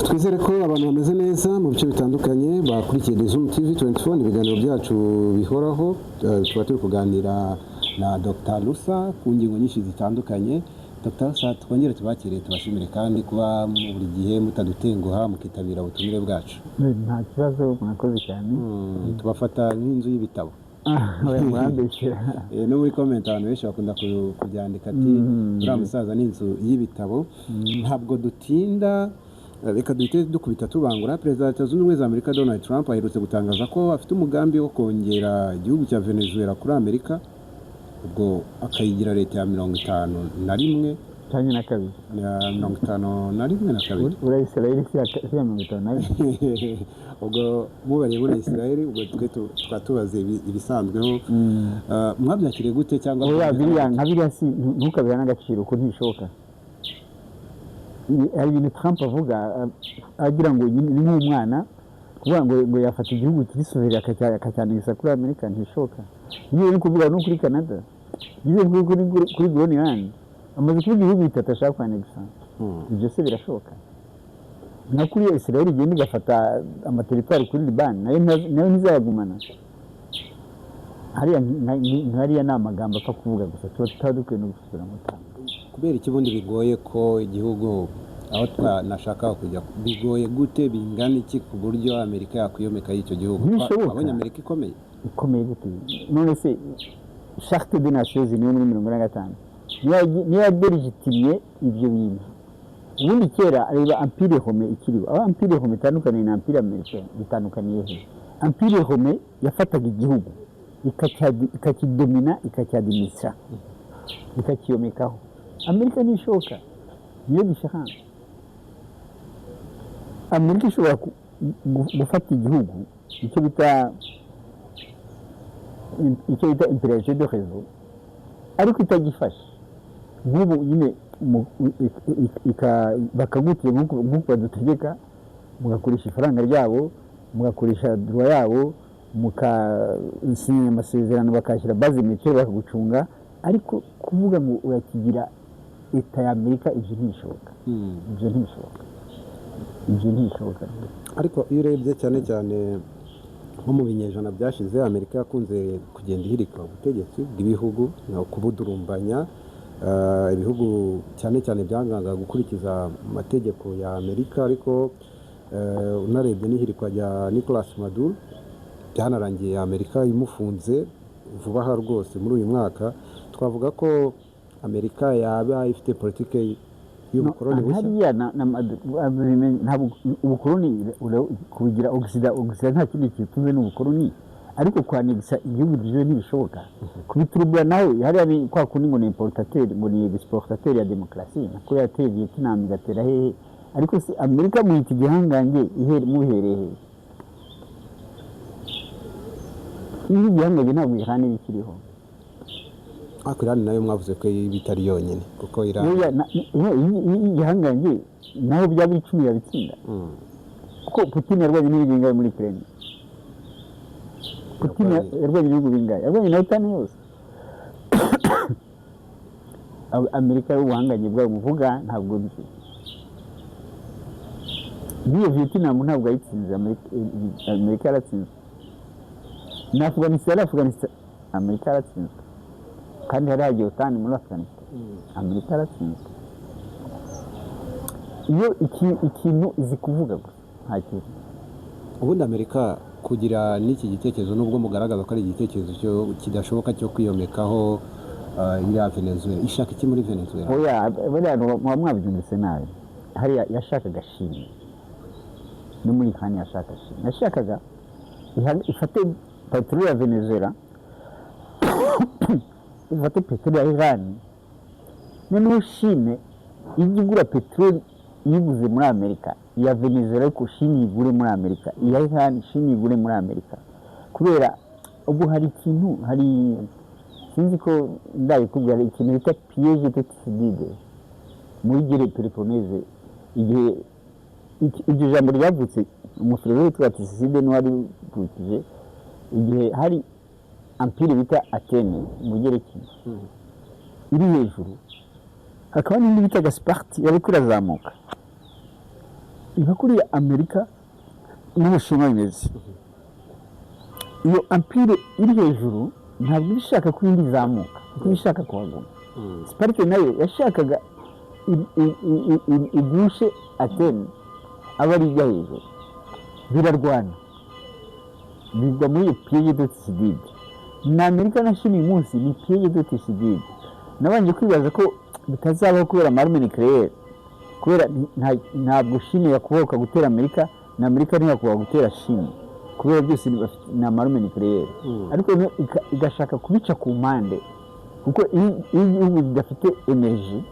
Twizere ko abantu bameze neza mu bice bitandukanye bakurikiye The Zoom TV 24, ibiganiro byacu bihoraho. Tuba turi kuganira na Dr Rusa ku ngingo nyinshi zitandukanye. Dr Rusa, twongere tubakire, tubashimire kandi kuba buri gihe mutadutenguha mukitabira ubutumire bwacu. Nta kibazo, mwakoze cyane. Tubafata nk'inzu y'ibitabo. Murambeshyera. No muri comment abantu benshi bakunda kubyandika ati "Uriya musaza ni inzu y'ibitabo." Ntabwo dutinda, reka duhite dukubita tubangura. Perezida wa Leta Zunze Ubumwe za Amerika Donald Trump aherutse gutangaza ko afite umugambi wo kongera igihugu cya Venezuela kuri Amerika, ubwo akayigira leta ya 51. Cyane na kabiri. Ya 51 na kabiri. Uriya Israel si ya 51. Ubwo mubariye muri Israel, ubwo twe tukaba tubaze ibisanzweho. Mwabyakiriye gute cyangwa? Oya, biriya nka biriya si ntukabiha n'agaciro ko ntibishoboka. Hari ibintu Trump avuga agira ngo ni nk'umwana, kuvuga ngo yafata igihugu kiri souverain akacyanegisa kuri Amerika, ntibishoboka. Iyo uri kuvuga no kuri Canada, iyo uri kuri Greenland, amaze kuvuga ibihugu bitatu ashaka kwanegisa. Ibyo se birashoboka? Nka kuriya Israel igenda igafata amaterritoire kuri Liban, nayo ntizayagumana. Hariya hariya ni amagambo apfa kuvuga gusa, tuba tutaba dukwiye no gusubiramo. Kubera iki ubundi bigoye ko igihugu aho twanashaka kujya, bigoye gute, bingana iki ku buryo Amerika yakwiyomeka y'icyo gihugu? Ntibishoboka. Twabonye Amerika ikomeye. Ikomeye gute? None se Charte des Nations Unies yo muri 45 niyo yadelegitimiye ibyo bintu? Ubundi kera, reba Empire romain ikiriho, aho Empire romain itandukaniye na Empire américain, bitandukaniye he? Empire romain yafataga igihugu ikakidomina, ikacyadimisa, ikakiyomekaho. Amerika ntishoboka, niyo différence. Amerika ishobora gufata igihugu, icyo bita impérialisme de réseau, ariko itagifashe nk'ubu nyine bakagutira nk'uko badutegeka, mugakoresha ifaranga ryabo, mugakoresha droit yabo, mukasinya amasezerano, bakashyira base militaire, bakagucunga. Ariko kuvuga ngo urakigira Leta ya Amerika, ibyo ntibishoboka. Ibyo ntibishoboka, ibyo ntibishoboka. Ariko iyo urebye cyane cyane nko mu binyejana byashize, Amerika yakunze kugenda ihirika ubutegetsi bw'ibihugu, no kubudurumbanya. Ibihugu cyane cyane byangaga gukurikiza amategeko ya Amerika. Ariko unarebye n'ihirikwa rya Nicolas Maduro, byanarangiye Amerika imufunze vuba aha rwose muri uyu mwaka. Twavuga ko Amerika yaba ifite politike y'ubukoloni bushya? Hariya ntabwo ubukoloni kubugira Occident nta kindi kitunze n'ubukoloni, ariko kwanegisa igihugu byo ntibishoboka. Kubiturubura nawe hariya ni kwa kundi ngo ni importateur, ngo ni exportateur ya demokarasi, nako yateye Vietnam, igatera hehe. Ariko se Amerika mwita igihangange muhereye hehe? Iyo igihangange ntabwo Iran iba ikiriho. Ariko Irani nayo mwavuze ko iba itari yonyine, kuko Irani Oya, iyo igihangange naho byaba 10 yabitsinda. Kuko Putin yarwanye n'ibihugu bingahe muri Ukraine? Putin yarwanye ibihugu bingahe? Yarwanye na OTAN yose. Amerika y'ubuhangange bwayo muvuga ntabwo nzi. N'iyo Vietnam ntabwo yayitsinze, Amerika yaratsinzwe. Na Afghanistan yari Afghanistan, Amerika yaratsinzwe, kandi hari hagiye OTAN muri Afghanistan. Amerika yaratsinzwe. Iyo ikintu izi kuvuga gusa, nta kintu. Ubundi Amerika kugira n'iki gitekerezo, nubwo mugaragaza ko ari igitekerezo kidashoboka cyo kwiyomekaho iriya Venezuela, ishaka iki muri Venezuela? Oya, bariya muba mwabyumvise nabi. Hariya yashakaga Chine, no muri Iran yashaka Chine, yashakaga ifate peteroli ya Venezuela, ifate peteroli ya Iran, noneho Chine ijya igura peteroli yiguze muri Amerika iya Venezuela, ariko Chine igure muri Amerika iya Iran, Chine igure muri Amerika. Kubera ubu hari ikintu, hari, sinzi ko ndabikubwira, hari ikintu bita piège de Thucydide muri guerre Péloponnèse. Igihe iryo jambo ryavutse, umufilozofe witwa Thucydide niwe warivukije. Igihe hari empire bita Atene mu Bugereki iri hejuru, hakaba n'indi bitaga Sparti yariko irazamuka. Nka kuriya Amerika n'Ubushinwa bimeze, iyo empire iri hejuru ntabwo iba ishaka ko indi izamuka, kuko iba ishaka kuhaguma. Sparite nayo yashakaga igushe Atene, aba ari ijya hejuru. Birarwana, bigwa muri iyo piège de Thucydide. Na Amerika na Chine uyu munsi ni piège de Thucydide. Nabanje kwibaza ko bitazabaho kubera ama armes nucléaires, kubera ntabwo Chine yakubahuka gutera Amerika, na Amerika ntiyakubahuka gutera Chine, kubera byose ni ama armes nucléaires. Ariko noneho igashaka kubica ku mpande, kuko iyo igihugu kidafite énergie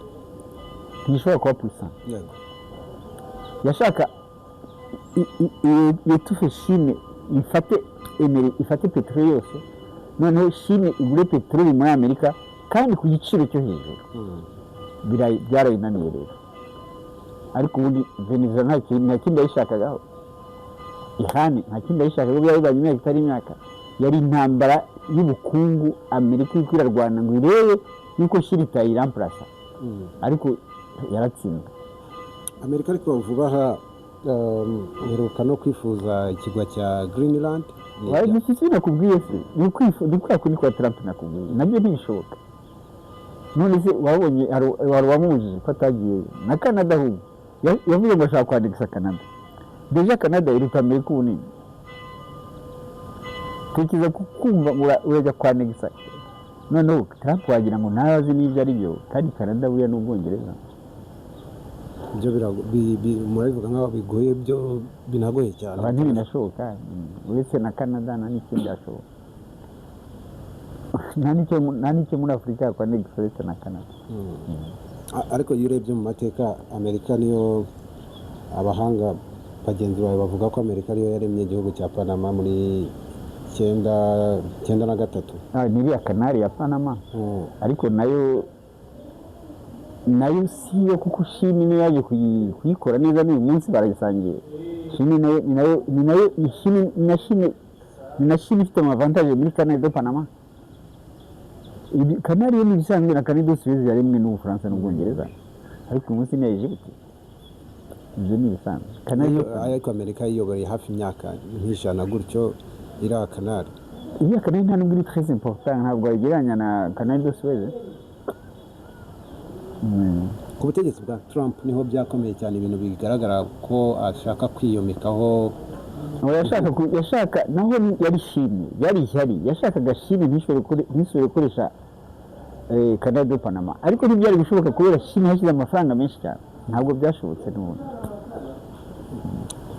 ntigishobora kuba puissant. Yashaka étouffe Chine, ifate ifate peteroli yose, noneho Chine igure peteroli muri Amerika kandi ku giciro cyo hejuru. Byarayinaniye rero. Ariko ubundi Venezuela nta kindi yayishakagaho, Irani nta kindi yayishakagaho. Byari bibanye imyaka itari imyaka, yari intambara y'ubukungu. Amerika iriko irarwana ngo irebe yuko Chine itayiremplaça, ariko yaratsinzwe. Amerika ariko vuba aha iheruka no kwifuza ikirwa cya Greenland. Ni iki nakubwiye se? Ni kwa kundi kwa Trump nakubwiye, nabyo ntibishoboka. None se wabonye hari uwamubujije ko atagiye na Canada? Ahubwo yavuze ngo ashaka kwandikisha Canada. Déjà Canada iruta Amerika ubunini. Tekereza kumva ngo urajya kwanegisa. Noneho Trump wagira ngo ntazi n'ibyo ari byo, kandi Canada buriya n'Ubwongereza. Ibyo murabivuga nk'aho bigoye, byo binagoye cyane. Aba ntibinashoboka. Uretse na Canada nta n'ikindi byashoboka, nta n'icyo muri Afurika yakwanegisa uretse na Canada. Ariko iyo urebye mu mateka, Amerika niyo, abahanga bagenzi bawe bavuga ko Amerika ariyo yaremye igihugu cya Panama muri 93. Ah, ni iriya canal ya Panama. Ariko nayo si yo, kuko Chine niyo yaje kuyikora neza. N'uyu munsi barayisangiye. Chine nayo ni nayo Chine na Chine ni na Chine ifite amavantage muri canal de Panama. Canal yo ni ibisanzwe, na canal de Suez yaremwe n'Ubufaransa n'Ubwongereza, ariko uyu munsi ni Egypte. Ibyo ni ibisanzwe, canal yo Ariko Amerika yiyoboreye hafi imyaka nk'ijana gutyo iriya canal. Iriya canal nta nubwo iri très important, ntabwo wayigereranya na canal de Suez. Ku butegetsi bwa Trump niho byakomeye cyane, ibintu bigaragara ko ashaka kwiyomekaho. Oya, yashaka naho yari Chine, yari ishyari, yashakaga Chine ntisubire gukoresha canal de Panama, ariko ntibyari gushoboka kubera Chine yashyize amafaranga menshi cyane. Ntabwo byashobotse n'ubundi.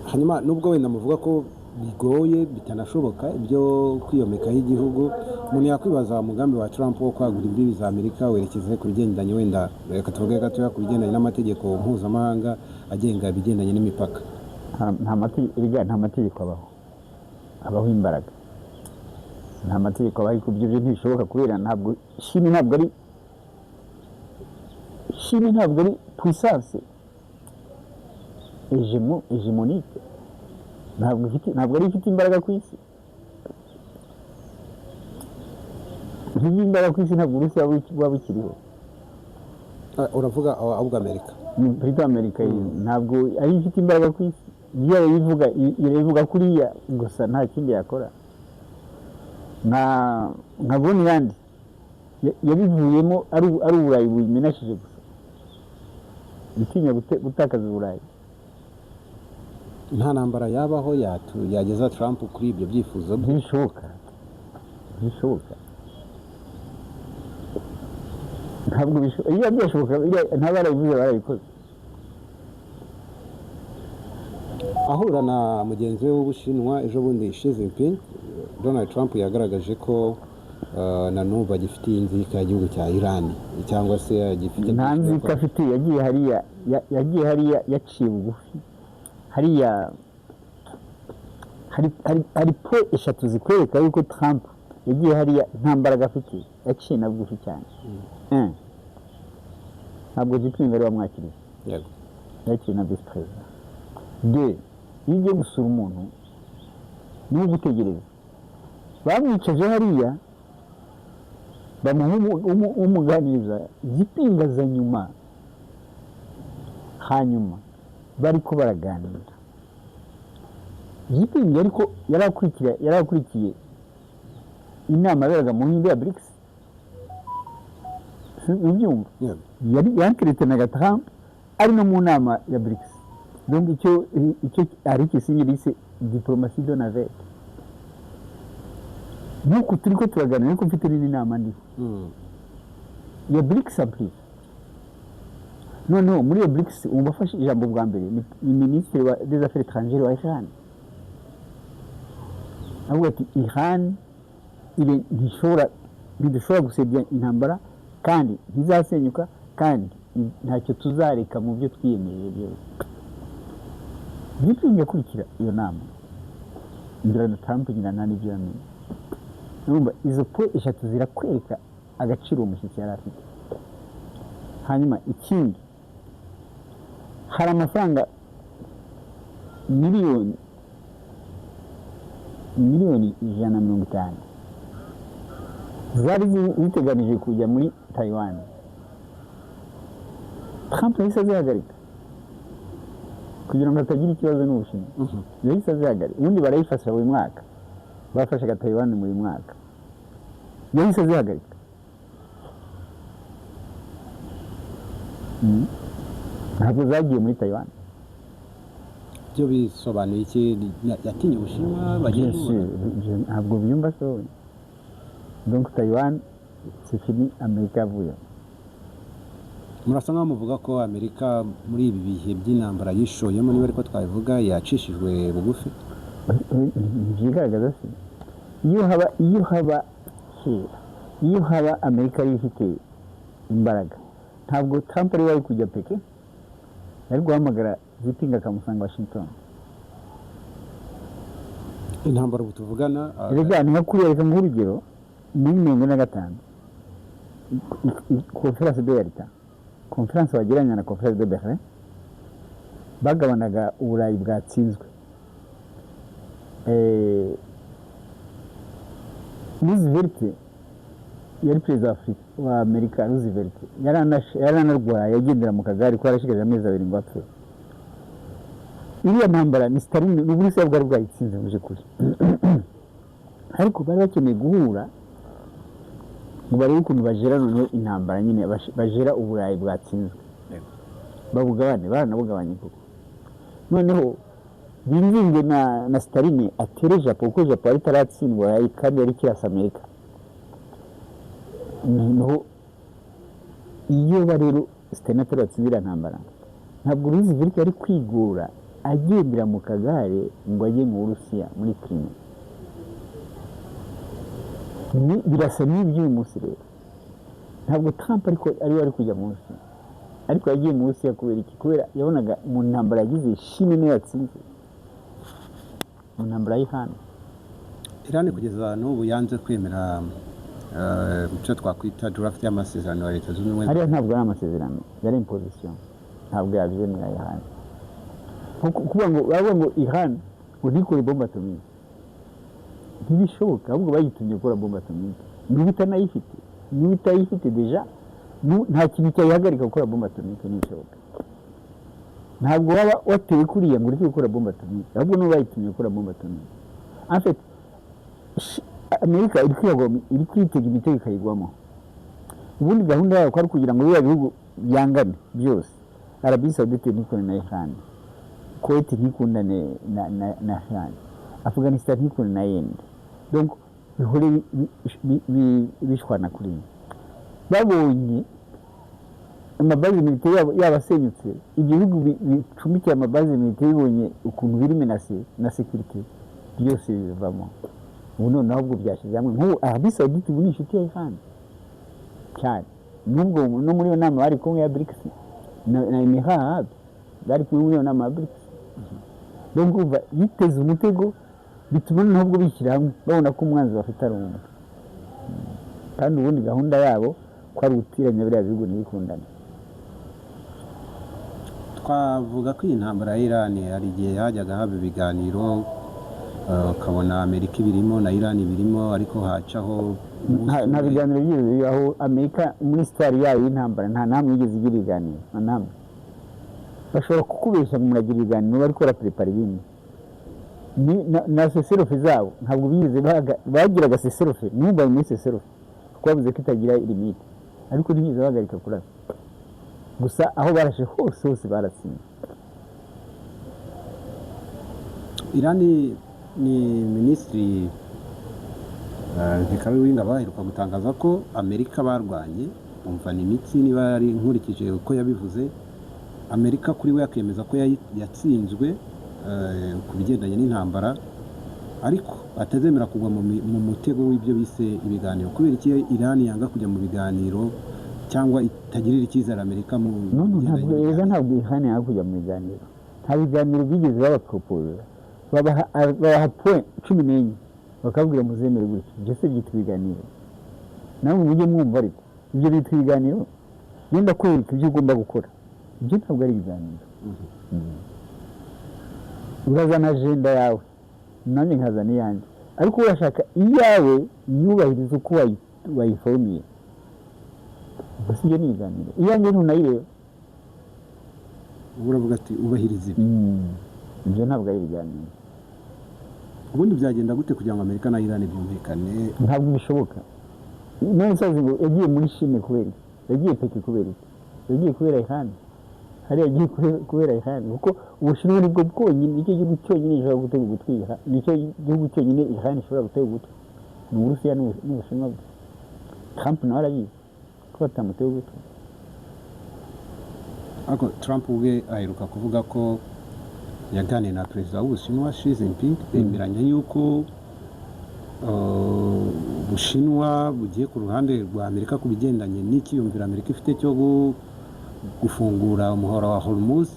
Hanyuma nubwo wenda muvuga ko bigoye, bitanashoboka ibyo kwiyomekaho igihugu, umuntu yakwibaza umugambi wa Trump wo kwagura imbibi za Amerika werekeza ku bigendanye, wenda reka tuvuge gatoya ku bigendanye n'amategeko mpuzamahanga agenga ibigendanye n'imipaka. Nta mategeko erega, nta mategeko abaho, habaho imbaraga. Nta mategeko abaho, ariko ibyo byo ntibishoboka kubera ntabwo Chine ntabwo ari Chine, ntabwo ari puissance hégémonique, ntabwo ari ifite imbaraga ku isi. Ntigira imbaraga ku isi, ntabwo Uburusiya buba bukiriho. Ah, uravuga ahubwo Amerika. Ni perezida wa Amerika, ntabwo ari ifite imbaraga ku isi. Iyo irabivuga, irabivuga kuriya gusa, nta kindi yakora. Nka Greenland yabivuyemo ari Uburayi buyimenashije gusa, itinya gutakaza Uburayi. Nta ntambara yabaho yageza Trump kuri ibyo byifuzo bye? Ntibishoboka, ntibishoboka, ntabwo bishoboka. Iyo byashoboka ntabarabivuze barabikoze. Ahura na mugenzi we w'Ubushinwa ejo bundi, Xi Jinping, Donald Trump yagaragaje ko na n'ubu agifitiye inzika igihugu cya Iran, cyangwa se agifite Nta nzika afite. Yagiye hariya yagiye hariya yaciye bugufi. Hariya hari points eshatu zikwereka yuko Trump yagiye hariya nta mbaraga afite, yaciye na bugufi cyane. Un, ntabwo Jinping ari wamwakiriye, yakiriye na visi perezida. Deux, iyo ugiye gusura umuntu niwe ugutegereza. Bamwicaje hariya, bamuha umuganiriza, Jinping aza nyuma. Hanyuma Bariko baraganira, Jinping ariko yarakurikiye inama yaberaga mu Buhinde ya BRICS. Ubyumva? Yari yanteretanaga Trump ari no mu nama ya BRICS. Donc icyo ari Kissinger yise diplomatie de navette. Nk'uku turi ko turaganira, ariko mfite n'indi nama ndiho ya BRICS en plus. Noneho muri iyo BRICS, wumva afashe ijambo bwa mbere ni minisitiri wa des affaires étrangères wa Iran, avuga ati: "Iran ntishobora, ntidushobora gusebya intambara, kandi ntizasenyuka, kandi ntacyo tuzareka mu byo twiyemeje byose." Jinping akurikira iyo nama, ngira na Trump ngira nta n'ibyo yamenye. Urumva izo points eshatu zirakwereka agaciro uwo mushyitsi yari afite. Hanyuma ikindi, hari amafaranga miliyoni 150 zari ziteganije kujya muri Taiwan. Trump yahise azihagarika kugira ngo hatagira ikibazo n'Ubushinwa. Yahise azihagarika. Ubundi barayifasha buri mwaka, bafashaga Taiwan buri mwaka, yahise azihagarika. Ntabwo zagiye muri Taiwan. Byo bisobanuye iki? Yatinye Ubushinwa bagiye Bien sûr, ntabwo byumva so. Donc Taiwan, c'est fini, Amerika yavuyeho. Murasa nkaho muvuga ko Amerika muri ibi bihe by'intambara yishoyemo, niba ariko twabivuga, yacishijwe bugufi. Ntibyigaragaza se? Iyo haba kera, iyo haba Amerika yari ifite imbaraga, ntabwo Trump ari wari kujya Pékin, yari guhamagara Jinping akamusanga Washington. Intambara ubu tuvugana Erega ni nka kuriya, reka nguhe urugero: muri 45, conférence de Yalta, conférence bagiranye na conférence de Berlin, bagabanaga Uburayi bwatsinzwe. Roosevelt yari perezida wa Afurika, wa Amerika. Roosevelt yari anarwaye, agendera mu kagare, ko yarashigaje amezi 2 ngo apfe. Iriya ntambara ni Staline, ni Uburusiya bwari bwayitsinze mu by'ukuri, ariko bari bakeneye guhura ngo barebe ukuntu bajera noneho intambara nyine, bajera Uburayi bwatsinzwe, babugabane. Baranabugabanye koko. Noneho binginge na Staline atere Japon, kuko Japon yari itaratsindwa kandi yari ikirasa Amerika. Noneho iyo ba rero Staline ataratsinze iriya ntambara, ntabwo Roosevelt yari kwigora agendera mu kagare ngo ajye mu Burusiya muri Crimea. Birasa n'iby'uyu munsi rero. Ntabwo Trump ariko ariwe ari kujya mu Burusiya, ariko yagiye mu Burusiya kubera iki? Kubera yabonaga mu ntambara yagize, Chine niyo yatsinze mu ntambara y'Iran. Iran kugeza n'ubu yanze kwemera icyo twakwita draft y'amasezerano ya Leta Zunze Ubumwe. Hariya ntabwo ari amasezerano, yari imposition. Ntabwo yabyemera Iran. Nko kuvuga ngo, baravuga ngo Iran ngo ntikore bombe atomique, ntibishoboka. Ahubwo bayitumye gukora bombe atomique niba itanayifite, niba itayifite déjà, nta kintu cyayihagarika gukora bombe atomique, ntibishoboka. Ntabwo waba watewe kuriya ngo ureke gukora bombe atomique, ahubwo niba bayitumye gukora bombe atomique. En fait, Amerika iri kwiyagwa, iri kwitega imitego ikayigwamo. Ubundi gahunda yayo ko ari kugira ngo biriya bihugu byangane byose, Arabie Saoudite ntikundane na Iran, Kuwait ntikundane na Iran, Afghanistan ntikundane na Yende, donc bihore bishwana kuri imwe. Babonye amabases militaires yabo yabasenyutse, ibyo bihugu bicumbikiye amabases militaires bibonye ukuntu biri menacé na sécurité, byose bivamo. Ubu noneho ahubwo byashyize hamwe. Nk'ubu Arabie Saoudite ubu ni inshuti ya Iran cyane, nubwo no muri iyo nama bari kumwe ya BRICS na Emirats Arabes, bari kumwe muri iyo nama ya BRICS. Donc urumva yiteze umutego, bituma noneho ubwo bishyira hamwe, babona ko umwanzi bafite ari umwe, kandi ubundi gahunda yabo ko ari ugutiranya biriya bihugu ntibikundane. Twavuga ko iyi ntambara ya Iran, hari igihe hajyaga haba ibiganiro, ukabona Amerika ibirimo na Iran ibirimo, ariko hacaho umunsi Nta umwe. biganiro byigeze bibaho. Amerika muri histoire yayo y'intambara nta namwe yigeze igira ibiganiro, nta namwe. Bashobora kukubeshya ngo muragira ibiganiro, bariko baraprepara ibindi. Na cessez-le-feu zabo ntabwo bigeze bagiraga cessez-le-feu. N'ubu bari muri cessez-le-feu kuko bavuze ko itagira limite, ariko ntibigeze bahagarika kurasa. Gusa aho barashe hose hose baratsinze. Irani ni minisitiri Nkekabe w'ingabo aheruka gutangaza ko Amerika barwanye, umva ni imitsi niba ari nkurikije uko yabivuze, Amerika kuri we akemeza ko yatsinzwe ku bigendanye n'intambara, ariko atazemera kugwa mu mutego w'ibyo bise ibiganiro. Kubera iki Irani yanga kujya mu biganiro cyangwa itagirira icyizere Amerika mu No, bigendanye ntabwo erega n'ibiganiro? Ntabwo Irani yanga kujya mu biganiro. Nta biganiro bigeze babaporopoza. Babaha point 14, bakabwira muzemere gutya. Ibyo se byitwa ibiganiro? Namwe mujye mwumva, ariko ibyo byitwa ibiganiro? Genda kwereka ibyo ugomba gukora, ibyo ntabwo ari ibiganiro. Urazana agenda yawe, nanjye nkazana iyanjye, ariko urashaka iyawe yubahiriza uko wayifomiye. Ubwo si ibyo ni ibiganiro? Iyanjye ntunayireba. Ubwo uravuga ati ubahiriza ibi. Ibyo ntabwo ari ibiganiro. Ubundi byagenda gute kugira ngo Amerika na Irani byumvikane? Ntabwo bishoboka. None se ngo yagiye muri Chine kubera iki? Yagiye Pékin kubera iki? Yagiye kubera Iran. Hariya yagiye kubera Iran, kuko Ubushinwa nibwo bwonyine, nicyo gihugu cyonyine gishobora gutega ugutwi Iran, nicyo gihugu cyonyine Iran ishobora gutega ugutwi, ni Uburusiya n'Ubushinwa gusa. Trump nawe arabizi ko batamutega ugutwi. Ariko Trump ubwe aheruka kuvuga ko yaganiriye na perezida w'Ubushinwa Xi Jinping, bemeranya yuko Ubushinwa bugiye ku ruhande rwa Amerika ku bigendanye n'icyiyumviro Amerika ifite cyo gufungura umuhora wa Hormuz,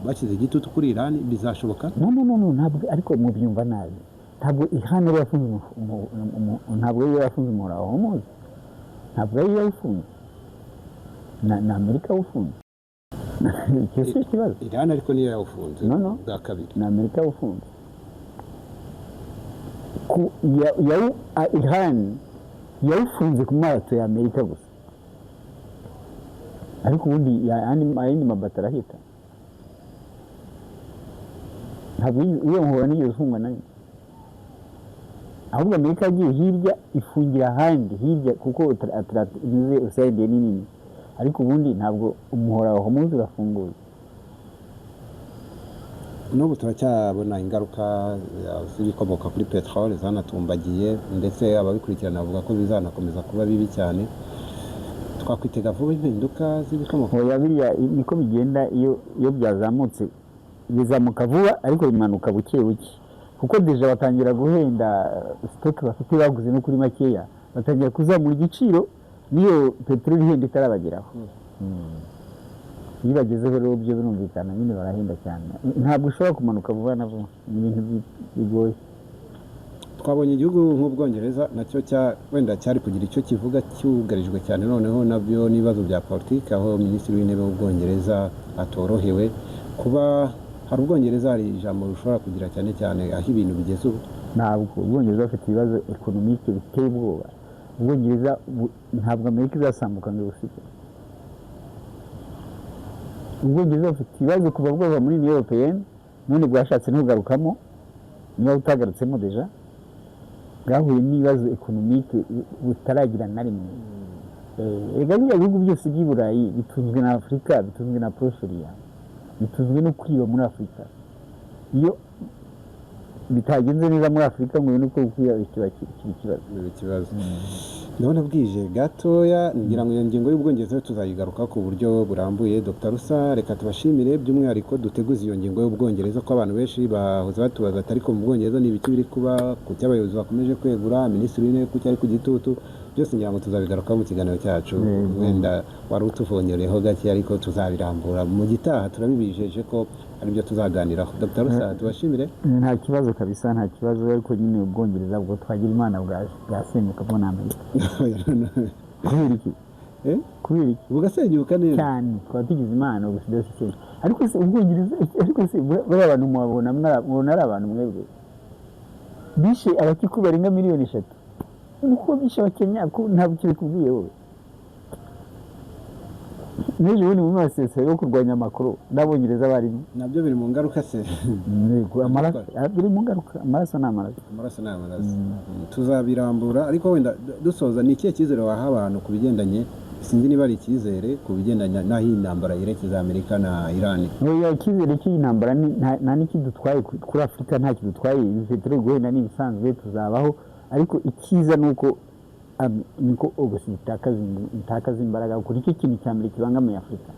bashyize igitutu kuri Iran. Bizashoboka? No, no, no, no, ntabwo. Ariko mubyumva nabi. Ntabwo Iran yari yafunze ntabwo yari yafunze umuhora wa Hormuz, ntabwo yari yawufunze. Na Amerika yawufunze. Icyo si ikibazo. Iran ariko niyo yawufunze No, no. bwa kabiri. Ni Amerika yawufunze. Iran yawufunze ku mato ya Amerika gusa, ariko ubundi ayandi mabato arahita. Ntabwo iyo muhora nigeze ufungwa nayo. Ahubwo Amerika yagiye hirya ifungira ahandi hirya, kuko Océan ni nini, ariko ubundi ntabwo umuhora wa Hormuz urafunguye. N'ubu turacyabona ingaruka z'ibikomoka kuri peteroli zanatumbagiye, ndetse ababikurikirana bavuga ko bizanakomeza kuba bibi cyane. Twakwitega vuba impinduka z'ibikomoka? Oya, biriya niko bigenda. Iyo byazamutse bizamuka vuba, ariko bimanuka buke buke, kuko déjà batangira guhenda stock bafite baguze no kuri makeya, batangira kuzamura igiciro n'iyo peteroli ihenda itarabageraho. Iyo bagezeho rero byo birumvikana nyine, barahenda cyane. Ntabwo ushobora kumanuka vuba na vuba, ni ibintu bigoye. Twabonye igihugu nk'Ubwongereza nacyo cya wenda cyari kugira icyo kivuga, cyugarijwe cyane noneho nabyo n'ibibazo bya politiki, aho minisitiri w'intebe w'Ubwongereza atorohewe. Kuba hari Ubwongereza, hari ijambo rushobora kugira, cyane cyane aho ibintu bigeze ubu? Ntabwo. Ubwongereza bufite ibibazo économique biteye ubwoba. Ubwongereza ntabwo Amerika izasambuka ngo ibusige. Ubwongereza bufite ibibazo kuva bwava muri Union Européenne, none bwashatse ntugarukamo niba butagarutsemo. Déjà bwahuye n'ibibazo économique butaragira na rimwe. Erega biriya bihugu byose by'i Burayi bitunzwe na Afurika, bitunzwe na Proche-Orient, bitunzwe no kwiba muri Afurika. Iyo bitagenze neza muri Afurika ngo ni uko kwiba kiba kiri ikibazo. Ni ikibazo. Ndabona bwije gatoya, ngira ngo iyo ngingo y'Ubwongereza tuzayigaruka ku buryo burambuye. Dr Rusa, reka tubashimire, by'umwihariko duteguze iyo ngingo y'Ubwongereza, ko abantu benshi bahoze batubaza ati ariko mu Bwongereza ni ibiki biri kuba? Kuki abayobozi bakomeje kwegura? Minisitiri w'intebe kuki ari ku gitutu? Byose ngira ngo tuzabigarukaho mu kiganiro cyacu. Wenda wari utuvonyereho gake, ariko tuzabirambura mu gitaha. Turabibijeje ko aribyo tuzaganiraho. Dr Rusa, tubashimire. Nta kibazo kabisa, nta kibazo. Ariko nyine Ubwongereza bwo twagira Imana bwasenyuka bwo na Amerika. Kubera iki? Eh? Kubera iki? Bugasenyuka neza. Cyane, twaba tugize Imana ubusigaye se. Ariko se Ubwongereza, ariko se bariya bantu mubabona mubona ari abantu mwebwe? Bishe Abakikuyu barenga miliyoni 3, uko bishe Abakenya ko ntabwo icyo bikubwiye wowe? N'ejo bundi mu masezerano yo kurwanya Macron n'Abongereza barimo. Nabyo biri mu ngaruka se? Yego, amaraso biri mu ngaruka, amaraso ni amaraso. Amaraso ni amaraso. Tuzabirambura, ariko wenda dusoza, ni ikihe cyizere waha abantu ku bigendanye, sinzi niba ari icyizere, ku bigendanye n'aho iyi ntambara yerekeza, Amerika na Irani? Oya, icyizere cy'iyi ntambara nta n'ikidutwaye kuri Afurika, nta kidutwaye. Ibi peteroli guhenda ni ibisanzwe, tuzabaho. Ariko icyiza ni uko niko ubuse itakaza imbaraga, kuko nicyo kintu cya mbere kibangamiye Afurika.